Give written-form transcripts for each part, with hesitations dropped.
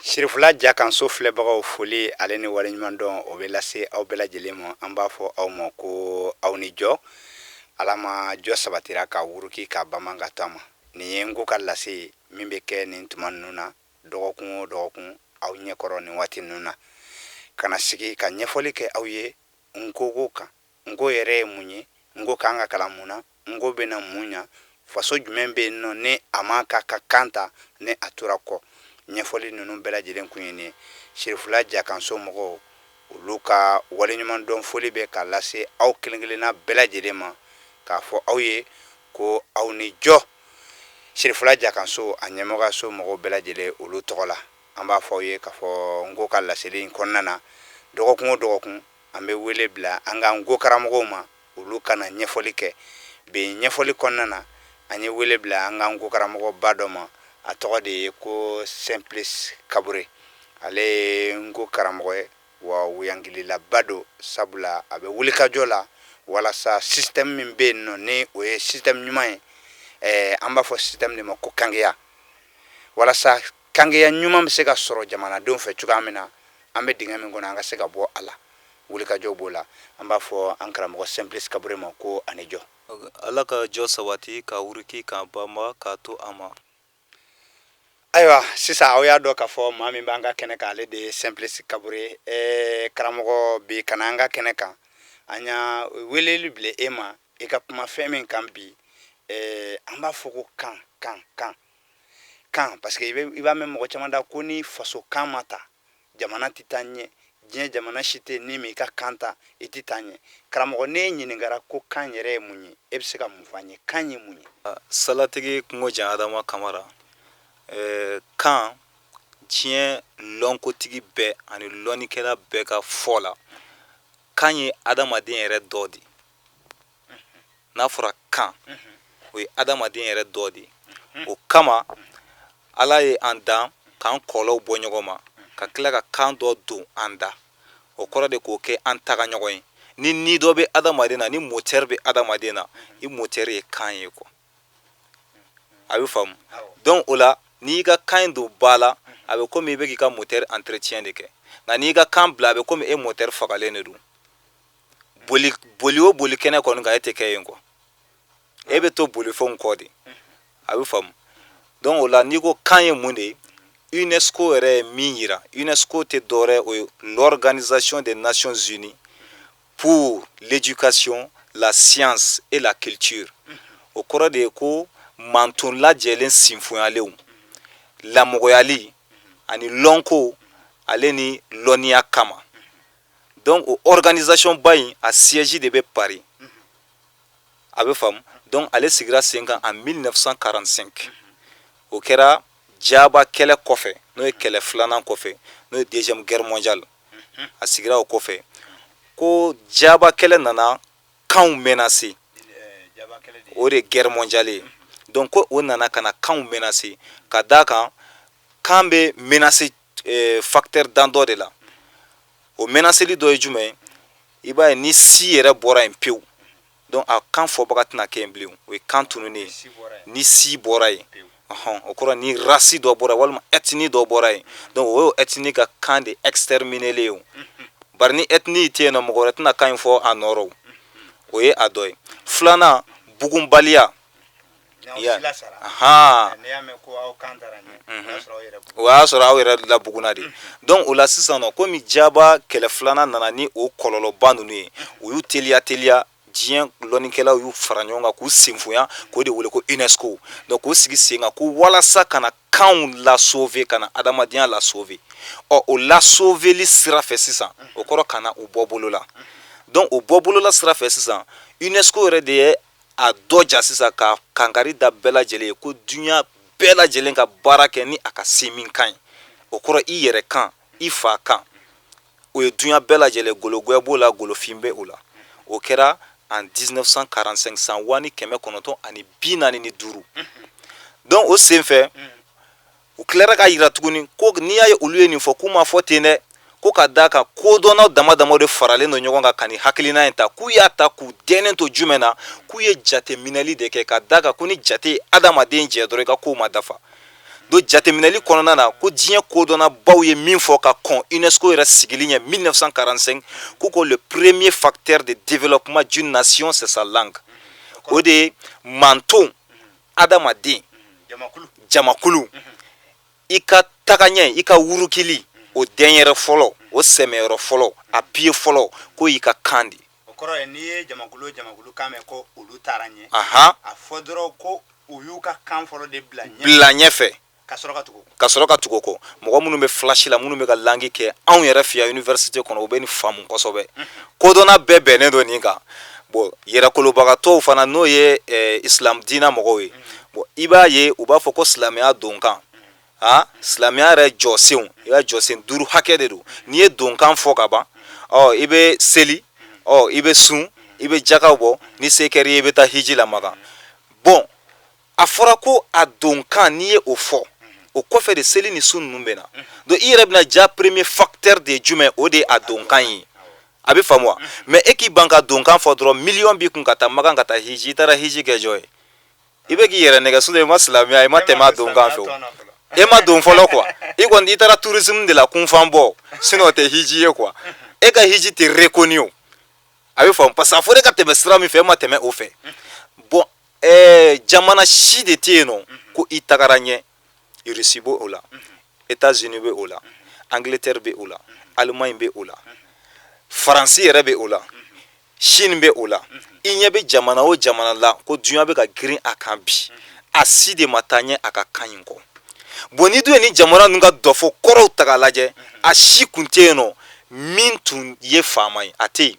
Sirifula Jakanso filɛbagaw, foli ale ni waleɲumandɔn, o bɛ lase aw bɛɛ lajɛlen ma. An b'a fɔ aw ma ko aw ni jɔ. Ala ma jɔ sabatira ka wuruki ka bama ka to a ma. Nin ye n ko ka lase ye min bɛ kɛ nin tuma ninnu na, dɔgɔkun o dɔgɔkun, aw ɲɛkɔrɔ nin waati ninnu na, ka na sigi ka ɲɛfɔli kɛ aw ye nkoko kan. Nko yɛrɛ ye mun ye? Nko kan ka kalan mun na? Nko bɛna mun ɲa faso? Jumɛn bɛ yen nɔ ni a ma ka ka kan ta, ni a tora kɔ? Ɲɛfɔli ninnu bɛɛ lajɛlen kun ye nin ye. Sirifula Jakanso mɔgɔw, olu ka waleɲumandɔn foli bɛ ka lase aw kelen-kelenna bɛɛ lajɛlen ma, k'a fɔ aw ye ko aw ni jɔ. Sirifula Jakanso a ɲɛmɔgɔyaso mɔgɔw bɛɛ lajɛlen, olu tɔgɔ la, an b'a fɔ aw ye k'a fɔ n ko ka laseli in kɔnɔna na, dɔgɔkun o dɔgɔkun, an bɛ wele bila an ka nko karamɔgɔw ma, olu ka na ɲɛfɔli kɛ. Bi ɲɛfɔli kɔnɔna na, an ye wele bila an ka nko karamɔgɔba dɔ ma. A tɔgɔ de ye ko Simplice Kabure. Ale ye nko karamɔgɔ ye, wa wuyankililaba don, sabula a bɛ wulikajɔ la walasa système min bɛ yen nɔ, ni o ye système ɲuman ye, an b'a fɔ système de ma ko kangeya, walasa kangeya ɲuman bɛ se ka sɔrɔ jamanadenw fɛ cogoya min na, an bɛ dingɛ min kɔnɔ, an ka se ka bɔ a la. Wulikajɔ b'o la. An b'a fɔ an karamɔgɔ Simplice Kabure ma ko ani jɔ. Ala ka jɔ sabati ka wuruki k'a banba k'a to a ma. Ayiwa, sisan aw y'a dɔn k'a fɔ maa min b'an ka kɛnɛ kan, ale de ye Simplice Kabure. Karamɔgɔ, bi ka na an ka kɛnɛ kan, an y'a weleli bila e ma i ka kuma fɛn min kan bi, an b'a fɔ ko kan, kan, kan, kan, parce que i b'a mɛn mɔgɔ caman da ko ni faso kan ma ta, jamana tɛ taa ɲɛ. Diɲɛ jamana si tɛ ni m'i ka kan ta, i tɛ taa ɲɛ. Karamɔgɔ, n'e ɲininkara ko kan yɛrɛ ye mun ye, e bɛ se ka mun fɔ an ye? Kan ye mun ye? Salatigi Kungo Jan Adama Kamara, kan, diɲɛ lɔnkotigi bɛɛ ani lɔnnikɛla bɛɛ ka fɔ la, kan ye adamaden yɛrɛ dɔ de. N'a fɔra kan, o ye adamaden yɛrɛ dɔ de ye. O kama Ala ye an dan k'an kɔlɔw bɔ ɲɔgɔn ma, ka tila ka kan dɔ don an da. O kɔrɔ de k'o kɛ an taga ɲɔgɔn ye. Ni ni dɔ bɛ adamaden na, ni moteur bɛ adamaden na, i moteur ye kan ye quoi. A bɛ faamu. Donc o la, n'i y'i ka kan in don ba la, a bɛ komi i bɛ k'i ka moteur entretien de kɛ. Nka n'i y'i ka kan bila, a bɛ komi e moteur fagalen de don. Boli boli o boli kɛnɛ kɔni kan, e tɛ kɛ yen quoi, e bɛ to bolifɛnw kɔ de. A bɛ faamu. Donc o la, n'i ko kan ye mun de ye, UNESCO yɛrɛ ye min yira, UNESCO tɛ dɔwɛrɛ, o ye l'Organisation des Nations Unies pour l'éducation, la science et la culture. O kɔrɔ de ye ko manton lajɛlen sinfonyalenw lamɔgɔyali ani lɔnko ale ni lɔnniya kama. Donc o organisation ba in, a siège de bɛ Paris. A bɛ faamu. Donc ale sigira sen kan en 1945. O kɛra jaba kɛlɛ kɔfɛ, n'o ye kɛlɛ filanan kɔfɛ, n'o ye Deuxième Guerre mondiale. A sigira o kɔfɛ ko jaba kɛlɛ nana kanw menacer. O de ye guerre mondiale ye. Donc ko o nana ka na kanw menacer, ka d'a kan kan bɛ menacer facteur dan dɔ de la. O menaceli dɔ ye jumɛn ye? I b'a ye, ni si yɛrɛ bɔra yen pewu, donc a kan fɔbaga tɛna kɛ yen bilen. O ye kan tununnen ye. Ni si bɔra yen, ɔhɔn, o kɔrɔ ni race dɔ bɔra yen walima ethnie dɔ bɔra yen, donc o y'o ethnie ka kan de exterminelen ye. O bari ni ethnie tɛ yen nɔ, mɔgɔ wɛrɛ tɛna kan in fɔ a nɔrɔ. O o ye a dɔ ye. Filanan, bugunbaliya. Ahan, o y'a sɔrɔ aw yɛrɛ labugunna de. Donc o la sisan nɔ, komi jaba kɛlɛ filanan nana ni o kɔlɔlɔba ninnu ye, u y'u teliya teliya, diɲɛ lɔnnikɛlaw y'u fara ɲɔgɔn kan k'u senfonya, k'o de wele ko UNESCO. Donc k'u sigi sen kan ko walasa ka na kanw lasauver, ka na adamadenya lasauver. Ɔ, o lasauveli sira fɛ sisan, o kɔrɔ ka na u bɔ bolo la. Donc o bɔ bolola sira fɛ sisan, UNESCO yɛrɛ de ye a dɔ ja sisan ka kankari da bɛɛ lajɛlen ye ko duɲa bɛɛ lajɛlen ka baara kɛ ni a ka se min kan ye. O kɔrɔ i yɛrɛ kan, i fa kan. O ye duɲa bɛɛ lajɛlen, gologoya b'o la, golofin bɛ o la. O kɛra en 1945, san 1945. Donc o senfɛ, u tilara k'a yira tuguni ko n'i y'a ye olu ye nin fɔ, k'u ma fɔ ten dɛ, ko ka d'a kan kodɔnnaw dama dama de faralen don ɲɔgɔn kan ka nin hakilina in ta, k'u y'a ta k'u dɛnnen to jumɛn na? K'u ye jateminɛli de kɛ, ka d'a kan ko ni jate ye adamaden jɛ dɔrɔn, i ka kow ma dafa. Donc jateminɛli kɔnɔna na, ko diɲɛ kodɔnnabaw ye min fɔ ka kɔn UNESCO yɛrɛ sigili ɲɛ 1945, ko le premier facteur de développement d'une nation, c'est sa langue. O de ye manton adamaden jamakulu, i ka tagaɲɛ, i ka wurukili, o denyɛrɛ fɔlɔ, o sɛmɛyɔrɔ fɔlɔ, a pied fɔlɔ, k'o y'i ka kan de. O kɔrɔ ye, n'i ye jamakulu o jamakulu kan mɛn ko olu taara ɲɛ, a fɔ dɔrɔn ko u y'u ka kan fɔlɔ de bila ɲɛ, bila ɲɛfɛ, ka sɔrɔ ka tugu. Ka sɔrɔ ka tugu o kɔ. Mɔgɔ minnu bɛ flash la, minnu bɛ ka langue kɛ anw yɛrɛ fɛ yan université kɔnɔ, u bɛ nin faamu kosɛbɛ. Kodɔnna bɛɛ bɛnnen don nin kan. Bon, yɛrɛkolobagatɔw fana, n'o ye islam diina mɔgɔw ye, bon, i b'a ye u b'a fɔ ko silamɛya donkan, ah, silamɛya yɛrɛ jɔsenw, i ka jɔsen duuru hakɛ de don. N'i ye donkan fɔ ka ban, ɔ, i bɛ seli, ɔ, i bɛ sun, i bɛ jakaw bɔ, ni se kɛra i ye, i bɛ taa hiji la Makan. Bon, a fɔra ko a donkan, n'i ye o fɔ, o kɔfɛ de seli ni sun ninnu bɛ na. Donc i yɛrɛ bɛna ja, premier facteur de ye jumɛn? O de ye a donkan ye. A bɛ faamu wa? Mais e k'i ban ka donkan fɔ dɔrɔn, miliyɔn b'i kun ka taa Makan, ka taa hiji, i taara hiji kɛ jɔn ye? I bɛ k'i yɛrɛ nɛgɛ, sinon i ma silamɛya, i ma tɛmɛ a donkan fɛ o. E ma don fɔlɔ quoi. I kɔni, i taara tourisme de la, kunfan bɔ, sinon o tɛ hiji ye quoi. E ka hiji tɛ reconnu o. A bɛ faamu, parce que a fɔra e ka tɛmɛ sira min fɛ, e ma tɛmɛ o fɛ. Bon, jamana si de tɛ yen nɔ ko i tagara ɲɛ. Russie b'o o la, États-Unis bɛ o la, Angleterre bɛ o la, Allemagne bɛ o la, Faransi yɛrɛ bɛ o la, Chine bɛ o la. I ɲɛ bɛ jamana o jamana la ko duɲa bɛ ka girin a kan bi, a si de ma taa ɲɛ a ka kan in kɔ. Bon, ni dun ye ni jamana ninnu ka dɔfɔ kɔrɔw ta k'a lajɛ, a si kun tɛ yen nɔ min tun ye faama ye, a tɛ yen,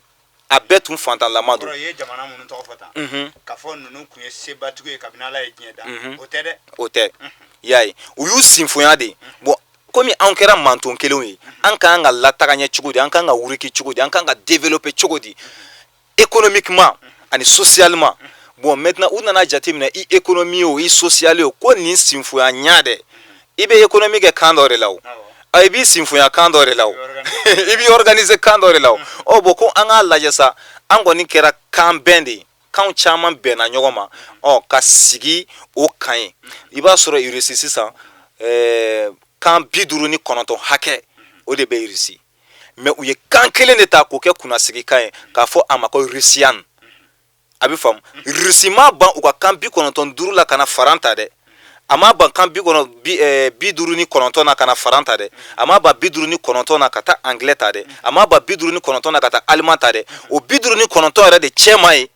a bɛɛ tun fantanlama don. I ye jamana minnu tɔgɔ fɔ tan, k'a fɔ ninnu tun ye sebatigi ye kabini Ala ye diɲɛ da, o tɛ dɛ. O tɛ. I y'a ye, u y'u sinfonya de. Bon, komi anw kɛra manton kelenw ye, an ka kan ka lataga ɲɛ cogo di? An ka kan ka wuriki cogo di? An ka kan ka développer cogo di économiquement ani socialement? Bon, maintenant u nana jateminɛ, i économie o, i social o, ko nin sinfoya ɲa dɛ, i bɛ économie kɛ kan dɔ de la o, i b'i sinfoya kan dɔ de la o, i b'i organiser kan dɔ de la o. Ɔ bon, ko an k'a lajɛ sa, an kɔni kɛra kan bɛn de ye, kanw caman bɛnna ɲɔgɔn ma, ɔ, ka sigi o kan ye. I b'a sɔrɔ Russie sisan, kan 59 hakɛ o de bɛ Russie, mais u ye kan kelen de ta k'o kɛ kunnasigi kan ye, k'a fɔ a ma ko russian. A bɛ faamu, Russie ma ban u ka kan 95 la ka na faran ta dɛ. A ma ban kan bi kɔnɔ 59 na ka na faran ta dɛ. A ma ban 59 na ka taa anglais ta dɛ. A ma ban 59 na ka taa allemand ta dɛ. O 59 yɛrɛ de cɛma ye,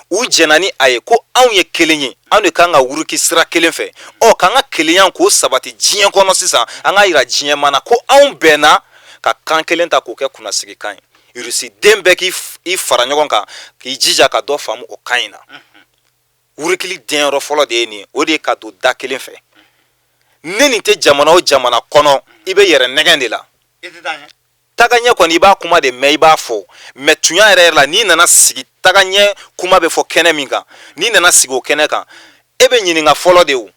u jɛnna ni a ye ko anw ye kelen ye, anw de kan ka wuruki sira kelen fɛ. Ɔ, k'an ka kelenya k'o sabati diɲɛ kɔnɔ sisan, an k'a yira diɲɛ ma na ko anw bɛnna ka kan kelen ta k'o kɛ kunnasigi kan ye. Russie den bɛɛ k'i fara ɲɔgɔn kan, k'i jija ka dɔ faamu o kan in na. Wurukili denyɔrɔ fɔlɔ de ye nin ye, o de ye ka don da kelen fɛ. Ne nin tɛ jamana o jamana kɔnɔ, i bɛ yɛrɛ nɛgɛn de la. Tagaɲɛ kɔni, i b'a kuma de mɛn, i b'a fɔ, mais tunya yɛrɛ yɛrɛ la, n'i nana sigi, tagaɲɛ kuma bɛ fɔ kɛnɛ min kan, n'i nana sigi o kɛnɛ kan, e bɛ ɲininka fɔlɔ de o.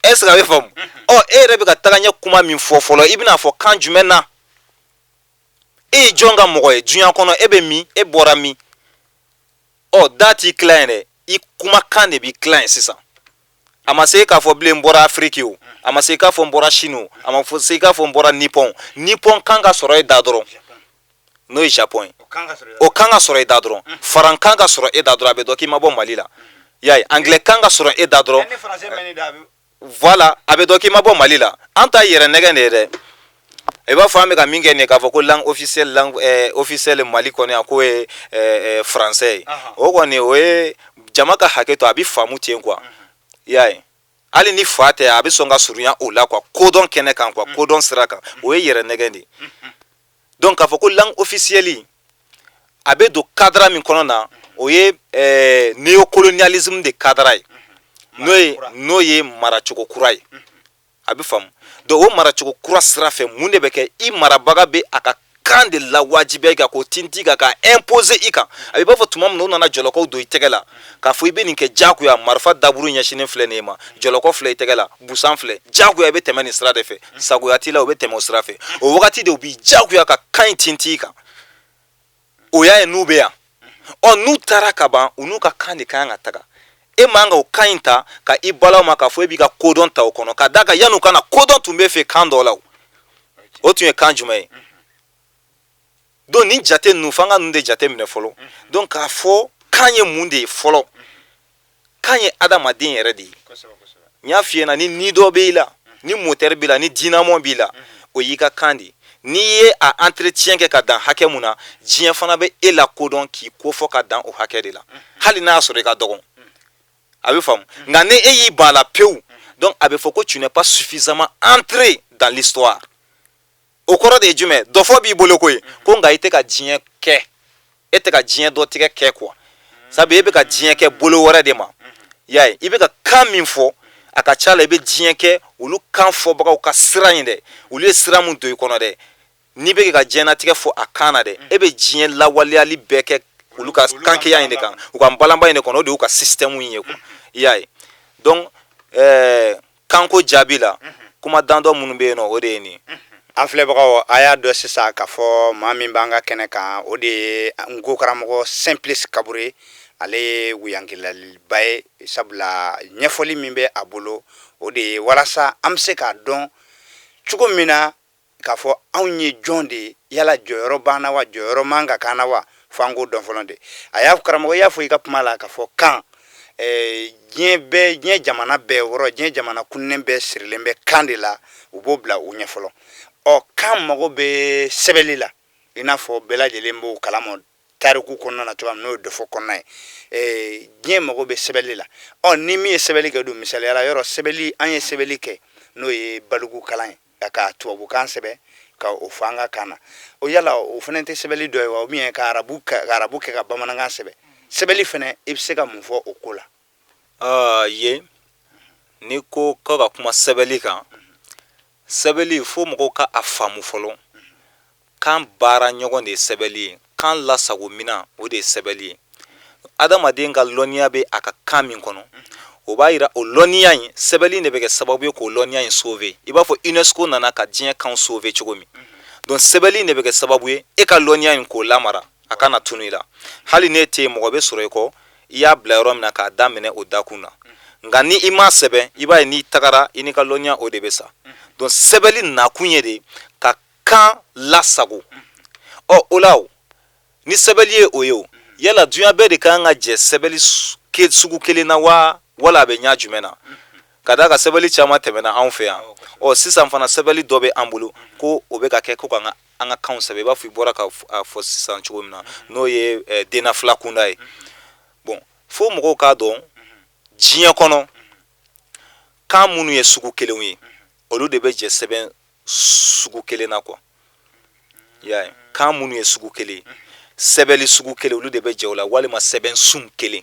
Est ce que a bɛ faamu? Ɔ, e yɛrɛ bɛ ka tagaɲɛ kuma min fɔ fɔlɔ, i bɛna fɔ kan jumɛn na? E ye jɔn ka mɔgɔ ye diɲɛ kɔnɔ? E bɛ min? E bɔra min? Ɔ, da t'i tila yen dɛ, i kumakan de b'i tila yen sisan. A ma se k'a fɔ bilen n bɔra Afiriki o, a ma se k'a fɔ n bɔra Chine o, a ma se k'a fɔ n bɔra Nippon. Nippon kan ka sɔrɔ e da dɔrɔn, n'o ye Japon ye, o kan ka sɔrɔ e da dɔrɔn. Faran kan ka sɔrɔ e da dɔrɔn, a bɛ dɔn k'i ma bɔ Mali la. I y'a ye, anglais kan ka sɔrɔ e da dɔrɔn, voilà, a bɛ dɔn k'i ma bɔ Mali la. An ta yɛrɛ nɛgɛn de ye dɛ. I b'a fɔ an bɛ ka min kɛ nin ye, k'a fɔ ko langue officielle, langue officielle Mali kɔnɔ yan, k'o ye français ye. O kɔni, o ye jama ka hakɛ to, a bɛ faamu ten quoi. I y'a ye, hali ni fa tɛ, a bɛ sɔn ka surunya o la quoi, kodɔn kɛnɛ kan quoi, kodɔn sira kan, o ye yɛrɛ nɛgɛn de ye. Donc k'a fɔ ko langue officielle, a bɛ don cadre min kɔnɔ na, o ye néocolonialisme de cadre ye, n'o ye maracogo kura ye. A bɛ faamu. Donc o maracogo kura sira fɛ, mun de bɛ kɛ? I marabaga bɛ a ka kan de lawajibiya i kan, k'o tinti i kan, k'a imposer i kan. A bɛ b'a fɔ tuma min na u nana jɔlɔkɔw don i tɛgɛ la, k'a fɔ i bɛ nin kɛ diyagoya, marifa daburu ɲɛsinnen filɛ nin ye ma, jɔlɔkɔ filɛ i tɛgɛ la, busan filɛ, diyagoya i bɛ tɛmɛ nin sira de fɛ, sagoya t'i la, u bɛ tɛmɛ o sira fɛ. O wagati de u b'i diyagoya ka kan in tinti i kan. O y'a ye n'u bɛ yan, ɔ, n'u taara ka ban, u n'u ka kan de ka kan ka taga. E man ka o kan in ta ka i bala ma k'a fɔ e b'i ka kodɔn ta o kɔnɔ, ka d'a kan yan'u ka na, kodɔn tun bɛ fɛ kan dɔ la. O tun ye kan jumɛn ye? Donc nin jate ninnu, f'an ka ninnu de jate minɛ fɔlɔ. Donc k'a fɔ kan ye mun de ye fɔlɔ? Kan ye adamaden yɛrɛ de ye. N y'a f'i ɲɛna, ni ni dɔ bɛ i la, ni moteur b'i la, ni dynamo b'i la, o y'i ka kan de ye. N'i ye a entretien kɛ ka dan hakɛ mun na, diɲɛ fana bɛ e la kodɔn k'i kofɔ ka dan o hakɛ de la, hali n'a y'a sɔrɔ i ka dɔgɔn. A bɛ faamu. Nka ni e y'i ban a la pewu, donc a bɛ fɔ ko tu n'es pas suffisamment entré dans l'histoire. O kɔrɔ de ye jumɛn? Dɔfɔ b'i bolo ko ye ko, nka i tɛ ka diɲɛ kɛ, e tɛ ka diɲɛ dɔ tigɛ kɛ quoi. Sabu e bɛ ka diɲɛ kɛ bolo wɛrɛ de ma. Y'a ye, i bɛ ka kan min fɔ, a ka ca la i bɛ diɲɛ kɛ olu kan fɔbagaw ka sira in dɛ. Olu ye sira mun don i kɔnɔ dɛ, n'i bɛ ka diɲɛnatigɛ fɔ a kan na dɛ, e bɛ diɲɛ lawaleyali bɛɛ kɛ olu ka kankeya in de kan, u ka balanba in de kɔnɔ. O de y'u ka système in ye quoi. I y'a ye? Donc kanko jaabi la, kuma dandɔ minnu bɛ yen nɔ, o de ye nin ye. An filɛbagaw, a y'a dɔn sisan k'a fɔ maa min b'an ka kɛnɛ kan, o de ye n ko karamɔgɔ Simplice Kabure. Ale ye wuyankilaliba ye, sabula ɲɛfɔli min bɛ a bolo, o de ye walasa an bɛ se k'a dɔn cogo min na k'a fɔ anw ye jɔn de ye. Yala jɔyɔrɔ b'an na wa, jɔyɔrɔ man ka k'an na wa? Fo an k'o dɔn fɔlɔ de. A y'a karamɔgɔ, i y'a fɔ i ka kuma la k'a fɔ kan, diɲɛ bɛɛ, diɲɛ jamana bɛɛ wɔrɔ, diɲɛ jamana kunnen bɛɛ sirilen bɛ kan de la. U b'o bila u ɲɛ fɔlɔ. Ɔ, kan mago bɛ sɛbɛnni la, i n'a fɔ bɛɛ lajɛlen b'o kalama tariku kɔnɔna na cogoya min, n'o ye dɔfɔ kɔnɔna ye. Diɲɛ mago bɛ sɛbɛnni la. Ɔ, ni min ye sɛbɛnni kɛ don, misaliyala yɔrɔ sɛbɛnni, an ye sɛbɛnni kɛ, n'o ye balikukalan ye, ka tubabukan sɛbɛn ka o fɔ an ka kan na. O yala o fana tɛ sɛbɛnni dɔ ye wa? Ou bien ka arabu kɛ ka bamanankan sɛbɛn, sɛbɛnni fana, i bɛ se ka mun fɔ o ko la? Yen n'i ko ko ka kuma sɛbɛnni kan, sɛbɛnni, fo mɔgɔw ka a faamu fɔlɔ. Kan baara ɲɔgɔn de ye sɛbɛnni ye. Kan lasago minan, o de ye sɛbɛnni ye. Adamaden ka lɔnniya bɛ a ka kan min kɔnɔ, o b'a yira o lɔnniya in, sɛbɛnni de bɛ kɛ sababu ye k'o lɔnniya in sauver, i b'a fɔ UNESCO nana ka diɲɛ kan sauver cogo min. Donc sɛbɛnni de bɛ kɛ sababu ye e ka lɔnniya in k'o lamara, a kana tunu i la. Hali n'e tɛ yen, mɔgɔ bɛ sɔrɔ i kɔ, i y'a bila yɔrɔ min na k'a daminɛ o dakun na. Nka ni i m'a sɛbɛn, i b'a ye n'i tagara, i n'i ka lɔnniya, o de bɛ sa. Donc sɛbɛnni nakun ye de ka kan lasago. Ɔ, o la o, ni sɛbɛnni ye o ye, o yala duɲa bɛɛ de kan ka jɛ sɛbɛnni sugu kelen na wa, wala a bɛ ɲa jumɛn na? Ka d'a kan sɛbɛnni caman tɛmɛna anw fɛ yan. Ɔ, sisan fana sɛbɛnni dɔ bɛ an bolo ko o bɛ ka kɛ ko k'an ka an ka kanw sɛbɛn, i b'a fɔ i bɔra ka a fɔ sisan cogo min na, n'o ye denna fila kunda ye. Bon, fo mɔgɔw k'a dɔn, diɲɛ kɔnɔ, kan minnu ye sugu kelenw ye, olu de bɛ jɛ sɛbɛn sugu kelen na quoi. I y'a ye, kan minnu ye sugu kelen ye, sɛbɛnni sugu kelen, olu de bɛ jɛ o la, walima sɛbɛn sun kelen.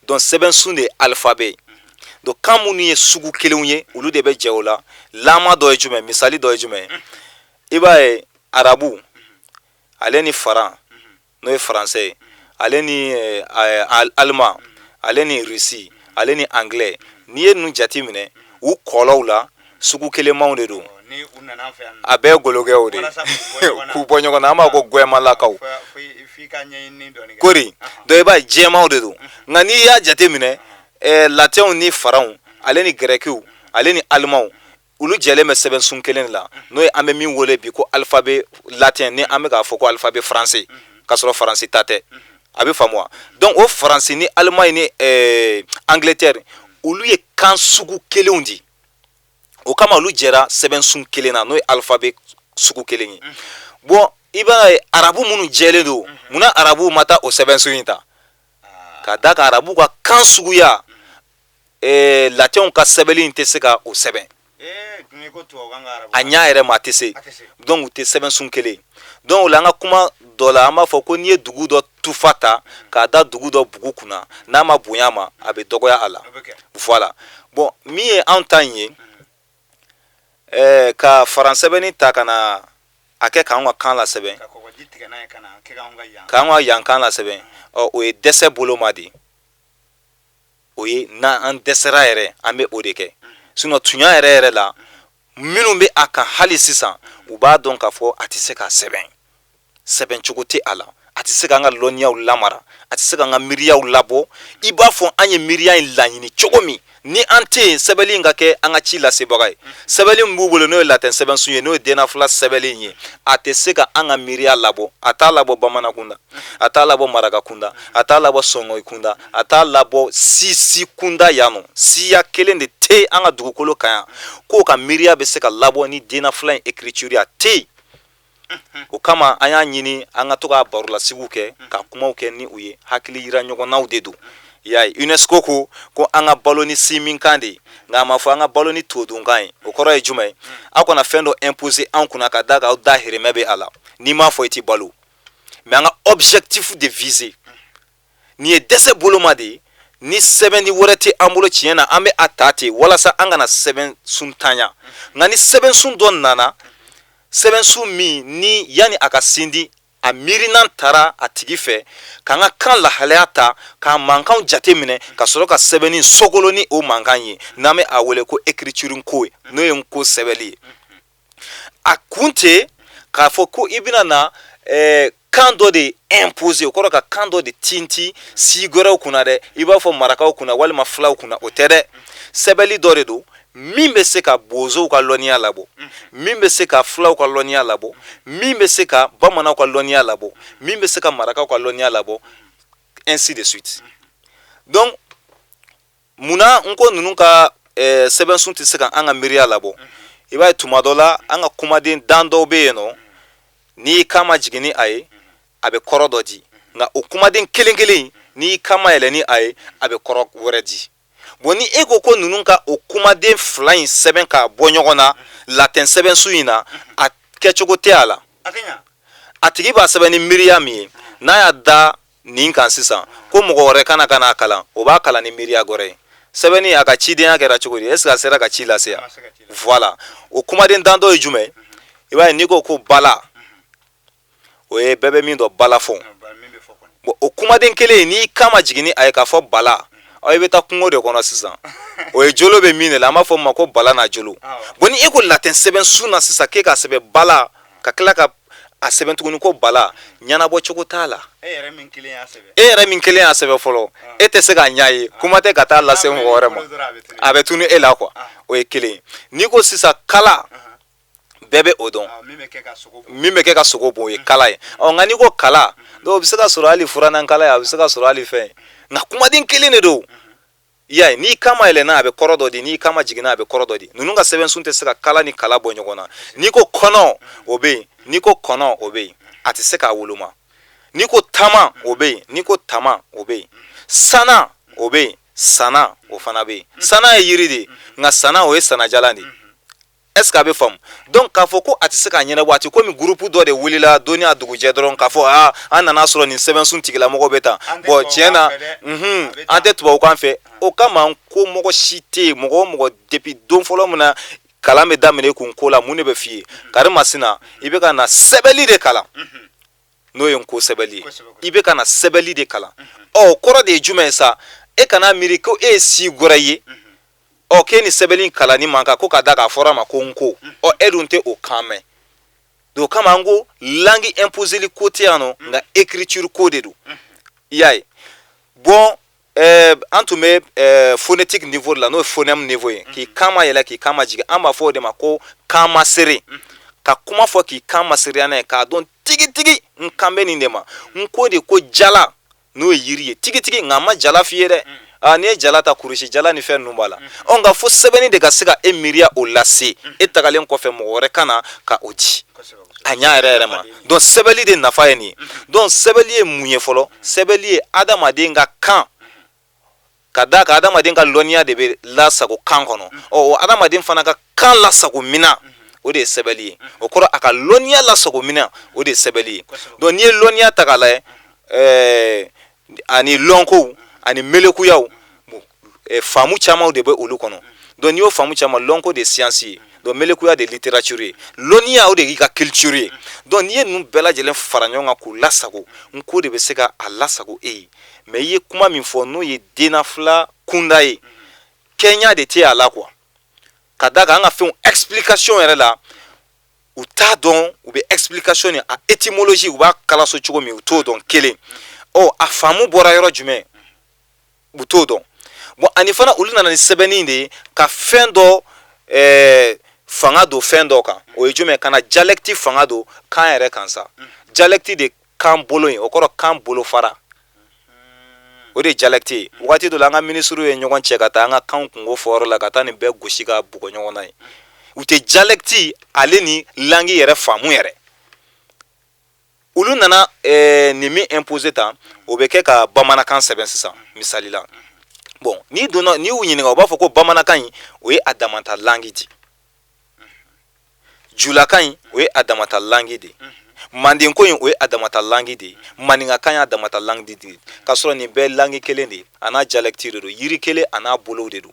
Donc sɛbɛn sun de ye alphabet ye. Donc kan minnu ye sugu kelenw ye, olu de bɛ jɛ o la. Lama dɔ ye jumɛn? Misali dɔ ye jumɛn ye? I b'a ye, arabu ale ni faran, n'o ye faransɛ ye, ale ni allemand, ale ni rusi, ale ni anglais, n'i ye ninnu jate minɛ u kɔlɔw la, sugu kelenmaw de don. A bɛɛ ye golokɛw de ye k'u bɔ ɲɔgɔn na. An b'a ko gwɛmalakaw kori. Donc i b'a ye, jɛmanw de don. Nka n'i y'a jate minɛ, latɛnw ni faranw, ale ni gɛrɛkiw, ale ni alimanw, olu jɛlen bɛ sɛbɛn sun kelen de la, n'o ye an bɛ min wele bi ko alphabet latin, ni an bɛ k'a fɔ ko alphabet français, k'a sɔrɔ faransi ta tɛ. A bɛ faamu wa? Donc o faransi ni Allemagne ni Angleterre, olu ye kan sugu kelenw di. O kama olu jɛra sɛbɛn sun kelen na, n'o ye alphabet sugu kelen ye. Bon, i b'a ye, arabu minnu jɛlen don, munna arabuw ma taa o sɛbɛn sun in ta? Ka da kan arabuw ka kan suguya, latɛnw ka sɛbɛnni in tɛ se ka o sɛbɛn a ɲa yɛrɛ ma, a tɛ se. Donc u tɛ sɛbɛn sun kelen. Donc o la, an ka kuma dɔ la, an b'a fɔ ko n'i ye dugu dɔ tufa ta k'a da dugu dɔ bugu kunna, n'a ma bonya ma, a bɛ dɔgɔya a la. Voilà. Bon, min ye anw ta in ye, ka faran sɛbɛnni ta ka na a kɛ k'anw ka kan lasɛbɛn, k'an ka yan kan lasɛbɛn, ɔ, o ye dɛsɛ boloma de ye. O ye n'an dɛsɛra yɛrɛ, an bɛ o de kɛ. Sinon tunya yɛrɛ yɛrɛ la, minnu bɛ a kan hali sisan, u b'a dɔn k'a fɔ a tɛ se k'a sɛbɛn, sɛbɛn cogo tɛ a la. A tɛ se k'an ka lɔnniyaw lamara, a tɛ se k'an ka miiriyaw labɔ. I b'a fɔ an ye miiriya in laɲini cogo min, ni an tɛ yen, sɛbɛnni in ka kɛ an ka ci lasebaga ye. Sɛbɛnni min b'u bolo, n'o ye latɛn sɛbɛnsun ye, n'o ye dennafila sɛbɛnni in ye, a tɛ se ka an ka miiriya labɔ. A t'a labɔ bamanan kunda, a t'a labɔ maraka kunda, a t'a labɔ sɔngɔyi kunda, a t'a labɔ si si kunda. Yan nɔ, siya kelen de tɛ an ka dugukolo kan yan k'o ka miiriya bɛ se ka labɔ ni dennafila in écriture ye, a tɛ yen. O kama an y'a ɲini an ka to ka barolasigiw kɛ, ka kumaw kɛ ni u ye. Hakili yira ɲɔgɔnnaw de don. I y'a ye, UNESCO ko ko an ka balo ni sinminkan de ye, nka a ma fɔ an ka balo ni todunkan ye. O kɔrɔ ye jumɛn ye? Aw kana fɛn dɔ imposer an kunna ka da kan aw dahirimɛ bɛ a la. N'i m'a fɔ, i ti balo. Mais an ka objectif de viser nin ye dɛsɛ boloma de ye. Ni sɛbɛnni wɛrɛ tɛ an bolo, tiɲɛ na, an bɛ a ta ten walasa an kana sɛbɛnsun tanya. Nka ni sɛbɛnsun dɔ nana, sɛbɛnsun min ni yanni a ka sindi, a miirinan taara a tigi fɛ k'an ka kan lahalaya ta, k'a mankanw jate minɛ, ka sɔrɔ ka sɛbɛnni sokolo ni o mankan ye, n'an bɛ a wele ko écriture nko ye, n'o ye nko sɛbɛnni ye. A kun tɛ k'a fɔ ko i bɛna na kan dɔ de imposer, o kɔrɔ ka kan dɔ de tinti si wɛrɛw kunna dɛ, i b'a fɔ marakaw kunna walima fulaw kunna, o tɛ dɛ. Sɛbɛnni dɔ de don min bɛ se ka bozow ka lɔnniya labɔ, min bɛ se ka fulaw ka lɔnniya labɔ, min bɛ se ka bamananw ka lɔnniya labɔ, min bɛ se ka marakaw ka lɔnniya labɔ, ainsi de suite. Donc munna n ko ninnu ka sɛbɛnsun tɛ se ka an ka miiriya labɔ? I b'a ye, tuma dɔ la, an ka kumaden dan dɔw bɛ yen nɔ, n'i kan ma jigin ni a ye, a bɛ kɔrɔ dɔ di, nka o kumaden kelen kelen, n'i kan ma yɛlɛ ni a ye, a bɛ kɔrɔ wɛrɛ di. Bon, ni e ko ko ninnu ka o kumaden fila in sɛbɛn k'a bɔ ɲɔgɔn na latɛn sɛbɛnsun in na, a kɛcogo tɛ a la. A tigi b'a sɛbɛn ni miiriya min ye, n'a y'a da nin kan sisan ko mɔgɔ wɛrɛ kana ka n'a kalan, o b'a kalan ni miiriya wɛrɛ ye. Sɛbɛnni a ka cidenya kɛra cogo di? Est ce que a sera ka ci lase yan? Voilà, o kumaden dan dɔ ye jumɛn? I b'a ye, n'i ko ko bala, o ye bɛɛ bɛ min dɔn, balafon. Bon, o kumaden kelen, n'i kan ma jigin ni a ye k'a fɔ bala, ɔ i bɛ taa kungo de kɔnɔ sisan, o ye jolo bɛ min de la, an b'a fɔ o ma ko bala n'a jolo. Bon, ni e ko latɛn sɛbɛn sun na sisan k'e k'a sɛbɛn bala, ka tila ka a sɛbɛn tuguni ko bala, ɲɛnabɔ cogo t'a la. E yɛrɛ min kelen y'a sɛbɛn, e yɛrɛ min kelen y'a sɛbɛn fɔlɔ, e tɛ se k'a ɲɛ ye, kuma tɛ ka taa lase mɔgɔ wɛrɛ ma, a bɛ tunu e la quoi. O ye kelen ye. N'i ko sisan kala, bɛɛ bɛ o dɔn, min bɛ kɛ ka sogo bon, o ye kala ye. Ɔ nka n'i ko kala, donc o bɛ se ka sɔrɔ hali furanan kala ye, a bɛ se ka sɔrɔ hali fɛn ye, nka kumaden kelen de don. I y'a ye, n'i kan ma yɛlɛnna, a bɛ kɔrɔ dɔ di, n'i kan ma jiginna, a bɛ kɔrɔ dɔ di. Ninnu ka sɛbɛnsun tɛ se ka kala ni kala bɔ ɲɔgɔn na. N'i ko kɔnɔ, o bɛ yen, n'i ko kɔnɔ, o bɛ yen, a tɛ se k'a woloma. N'i ko tama, o bɛ yen, n'i ko tama, o bɛ yen. Sana, o bɛ yen, sana, o fana bɛ yen. Sana ye yiri de ye, nka sana, o ye sanajalan de ye. Est ce que a bɛ faamu? Donc k'a fɔ ko a tɛ se k'a ɲɛnabɔ, a tɛ komi groupe dɔ de wulila don a dugujɛ dɔrɔn k'a fɔ aa, an nana sɔrɔ nin sɛbɛnsun tigilamɔgɔ bɛ tan. Bon, tiɲɛ na, an tɛ tubabukan fɛ. O kama ko mɔgɔ si tɛ yen, mɔgɔ o mɔgɔ, depuis don fɔlɔ min na kalan bɛ daminɛ kun ko la, mun de bɛ f'i ye? Karimasina, i bɛ ka na sɛbɛnni de kalan, n'o ye nko sɛbɛnni ye. I bɛ ka na sɛbɛnni de kalan. Ɔ o kɔrɔ de ye jumɛn ye sa? E kana miiri ko e ye si wɛrɛ ye, ɔ k'e ni sɛbɛnni kalanni man kan, ko ka da k'a fɔra ma ko nko. Ɔ e dun tɛ o kan mɛn. Donc kama an ko langue imposeli ko tɛ yan nɔ, nka écriture ko de don. I y'a ye, bon, an tun bɛ phonétique niveau de la, n'o ye phonème niveau ye, k'i kan ma yɛlɛ, k'i kan ma jigin. An b'a fɔ o de ma ko kan masere, ka kuma fɔ k'i kan masereya n'a ye, k'a dɔn tigitigi n kan bɛ nin de ma. N ko de ko jala, n'o ye yiri ye tigitigi, nka n ma jala f'i ye dɛ. Aa, n'i ye jala ta, kurusi jala ni fɛn ninnu b'a la. Ɔ nka fo sɛbɛnni de ka se ka e miiriya o lase e tagalen kɔfɛ, mɔgɔ wɛrɛ ka na ka o di a ɲa yɛrɛ yɛrɛ ma. Donc sɛbɛnni de nafa ye nin ye. Donc sɛbɛnni ye mun ye fɔlɔ? Sɛbɛnni ye adamaden ka kan, ka d'a kan adamaden ka lɔnniya de bɛ lasago kan kɔnɔ. Ɔ o adamaden fana ka kan lasago minan, o de ye sɛbɛnni ye. O kɔrɔ, a ka lɔnniya lasago minan, o de ye sɛbɛnni ye. Donc n'i ye lɔnniya ta k'a lajɛ, ani lɔnkow ani melekuyaw, faamu camanw de bɛ olu kɔnɔ. Donc n'i y'o faamu caman, lɔnko de ye science ye, donc melekuya de ye littérature ye, lɔnniya o de y'i ka culture ye. Donc n'i ye ninnu bɛɛ lajɛlen fara ɲɔgɔn kan k'u lasago, n ko de bɛ se ka a lasago e ye. Mais i ye kuma min fɔ, n'o ye dennafila kunda ye, kɛɲa de tɛ a la quoi, ka d'a kan an ka fɛnw explication yɛrɛ la. U t'a dɔn, u bɛ explication ni a étymologie, u b'a kalaso cogo min, u t'o dɔn. Kelen, ɔ a faamu bɔra yɔrɔ jumɛn, u t'o dɔn. Bon, ani fana olu nana ni sɛbɛnni de ye ka fɛn dɔ fanga don fɛn dɔ kan. O ye jumɛn? Ka na dialecte fanga don kan yɛrɛ kan sa. Dialecte de kan bolo ye, o kɔrɔ kan bolo fara, o de ye dialecte ye. Waati dɔ la, an ka minisiriw ye ɲɔgɔn cɛ ka taa an ka kan kungo fɔyɔrɔ la, ka taa nin bɛɛ gosi ka bugɔ ɲɔgɔn na ye. U tɛ dialecte ale ni langue yɛrɛ faamu yɛrɛ. Olu nana nin min imposer tan, o bɛ kɛ ka bamanankan sɛbɛn sisan misali la. Bon, n'i donna, n'i y'u ɲininka, u b'a fɔ ko bamanankan in, o ye a damata langue di, julakan in, o ye a damata langue de ye, mandenko in, o ye a damata langue de ye, maninkakan y'a damata langue de ye, k'a sɔrɔ nin bɛɛ langue kelen de ye, a n'a dialecte de don, yiri kelen a n'a bolow de don.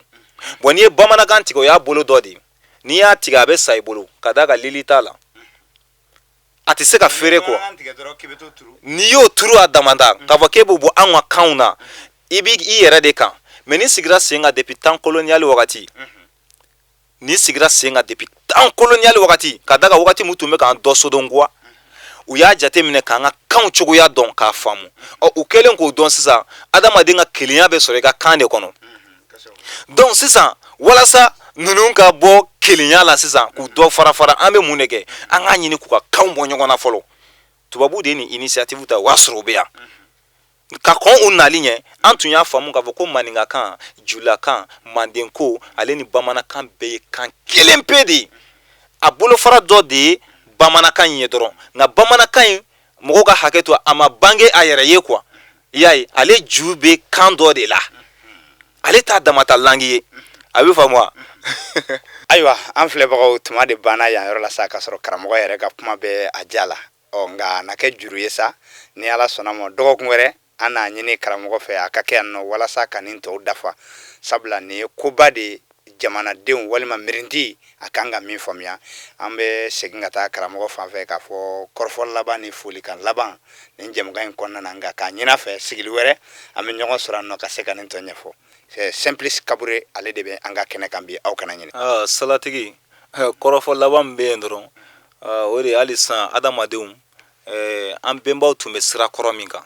Bon, n'i ye bamanankan tigɛ, o y'a bolo dɔ de ye. N'i y'a tigɛ, a bɛ sa i bolo, ka d'a kan lili t'a la, a tɛ se ka feere quoi. N'i y'o turu a damanda, k'a fɔ k'e b'o bɔ anw ka kanw na, i b'i i yɛrɛ de kan. Mais ni sigira sen kan depuis temps colonial wagati, ni sigira sen kan depuis temps colonial wagati, ka da kan wagati min tun bɛ k'an dɔ sodonkuwa, u y'a jateminɛ k'an ka kanw cogoya dɔn k'a faamu. Ɔ, u kɛlen k'o dɔn sisan, adamaden ka kelenya bɛ sɔrɔ i ka kan de kɔnɔ. Donc sisan, walasa ninnu ka bɔ kelenya la sisan, k'u dɔ fara fara, an bɛ mun de kɛ? An k'a ɲini k'u ka kanw bɔ ɲɔgɔn na fɔlɔ. Tubabuw de ye nin initiative ta. O y'a sɔrɔ u bɛ yan ka kɔn u nali ɲɛ. An tun y'a faamu k'a fɔ ko maninkakan, julakan, mandenko ale ni bamanankan bɛɛ ye kan kelen pe de ye. A bolofara dɔ de ye bamanankan in ye dɔrɔn. Nka bamanankan in, mɔgɔw ka hakɛ to, a ma bange a yɛrɛ ye quoi. I y'a ye, ale ju bɛ kan dɔ de la, ale t'a damata langue ye. A bɛ faamu wa? Ayiwa, an filɛbagaw, tuma de banna yan yɔrɔ la sa, k'a sɔrɔ karamɔgɔ yɛrɛ ka kuma bɛ a ja la. Ɔ, nka a na kɛ juru ye sa. Ni Ala sɔnna ma, dɔgɔkun wɛrɛ an n'a ɲini karamɔgɔ fɛ a ka kɛ yan nɔ walasa ka nin tɔw dafa, sabula nin ye koba de ye jamanadenw walima mirinti a kan ka min faamuya. An bɛ segin ka taa karamɔgɔ fan fɛ k'a fɔ kɔrɔfɔ laban ni folikan laban nin jɛmukan in kɔnɔna na. Nka k'a ɲini a fɛ, sigili wɛrɛ an bɛ ɲɔgɔn sɔrɔ yan nɔ ka se ka nin tɔ ɲɛfɔ. Simplice Kabure, ale de bɛ an ka kɛnɛ kan bi. Aw kana ɲinɛ. Salatigi, kɔrɔfɔ laban min bɛ yen dɔrɔn, o de ye hali sisan adamadenw, an bɛnbaw tun bɛ sira kɔrɔ min kan,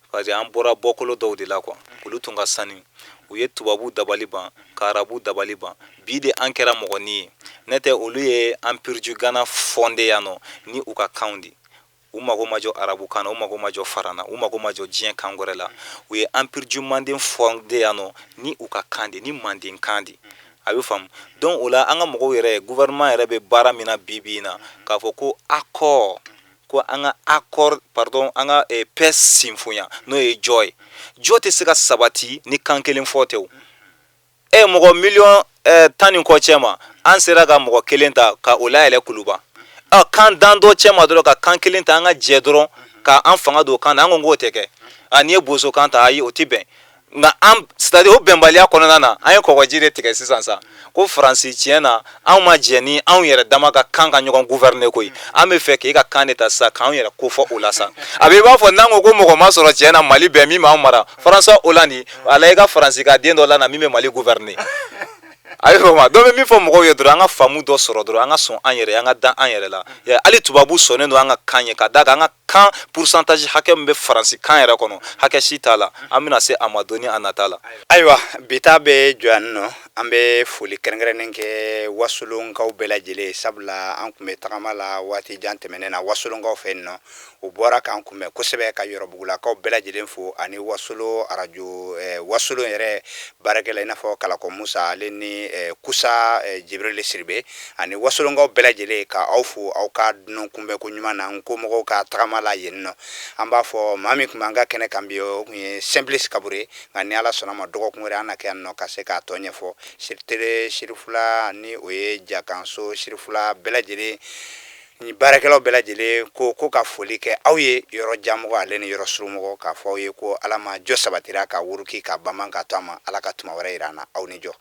parce que an bɔra bɔkolo dɔw de la quoi. Olu tun ka sani, u ye tubabu dabali ban, ka arabu dabali ban. Bi de an kɛra mɔgɔnin ye. Ne tɛ, olu ye empire du Ghana fondé yan nɔ ni u ka kanw de. U mago ma jɔ arabu kan na, u mago ma jɔ farana, u mago ma jɔ diɲɛ kan wɛrɛ la. U ye empire du Manden fondé yan nɔ ni u ka kan de, ni manden kan de. A bɛ faamu. Donc o la, an ka mɔgɔw yɛrɛ, gouvernement yɛrɛ bɛ baara min na bi bi in na, k'a fɔ ko accord, ko an ka accord, pardon, an ka paix sinfonya, n'o ye jɔ ye. Jɔ tɛ se ka sabati ni kan kelen fɔ tɛ. O e mɔgɔ miliyɔn 10 ni kɔ cɛ ma, an sera ka mɔgɔ kelen ta ka o layɛlɛ kuluba. Ɔ, kan dan dɔ cɛ ma dɔrɔn, ka kan kelen ta, an ka jɛ dɔrɔn ka an fanga don kan na. An ko k'o tɛ kɛ. A n'i ye bozo kan ta, ayi, o tɛ bɛn. Nka an, c'est à dire o bɛnbaliya kɔnɔna na, an ye kɔgɔji de tigɛ sisan sa ko Faransi, tiɲɛ na, anw ma jɛ ni anw yɛrɛ dama ka kan ka ɲɔgɔn gouverner koyi. An bɛ fɛ k'e ka kan de ta sisan k'anw yɛrɛ ko fɔ o la sa. A bɛ i b'a fɔ n'an ko ko mɔgɔ ma sɔrɔ tiɲɛ na Mali bɛɛ min b'anw mara, François Hollande, ala i ka Faransi ka den dɔ la na min bɛ Mali gouverner. A bɛ fɔ dɔ bɛ min fɔ mɔgɔw ye dɔrɔn, an ka faamu dɔ sɔrɔ dɔrɔn, an ka sɔn an yɛrɛ, an ka dan an yɛrɛ la. Hali tubabu sɔnnen don an ka kan ye, ka d'a kan an ka kan pourcentage hakɛ min bɛ Faransi kan yɛrɛ kɔnɔ, hakɛ si t'a la. An bɛna se a ma dɔɔni a nata la. Ayiwa, bi ta bɛ jɔ yan nɔ. An bɛ foli kɛrɛnkɛrɛnnen kɛ Wasolonkaw bɛɛ lajɛlen, sabula an tun bɛ tagama la waati jan tɛmɛnen na Wasolonkaw fɛ yen nɔ. U bɔra k'an kunbɛn kosɛbɛ, ka Yɔrɔbugulakaw bɛɛ lajɛlen fo ani Wasolo arajo, Wasolo yɛrɛ baarakɛla, i n'a fɔ Kalakɔ Musa, ale ni Kusa Jibril Siribe ani Wasolonkaw bɛɛ lajɛlen, ka aw fo aw ka dunan kunbɛn ko ɲuman na n ko mɔgɔw ka tagama la yen nɔ. An b'a fɔ maa min tun b'an ka kɛnɛ kan bi, o tun ye Simplice Kabure. Nka ni Ala sɔnna ma, dɔgɔkun wɛrɛ an na kɛ yan nɔ ka se k'a tɔ ɲɛfɔ. Télé Sirifula ni o ye Jakanso Sirifula bɛɛ lajɛlen ni baarakɛlaw bɛɛ lajɛlen ko ko ka foli kɛ aw ye, yɔrɔ janmɔgɔ ale ni yɔrɔ surumɔgɔ, k'a fɔ aw ye ko Ala ma jɔ sabatira ka wuruki ka baman ka to a ma. Ala ka tuma wɛrɛ yira an na. Aw ni jɔ.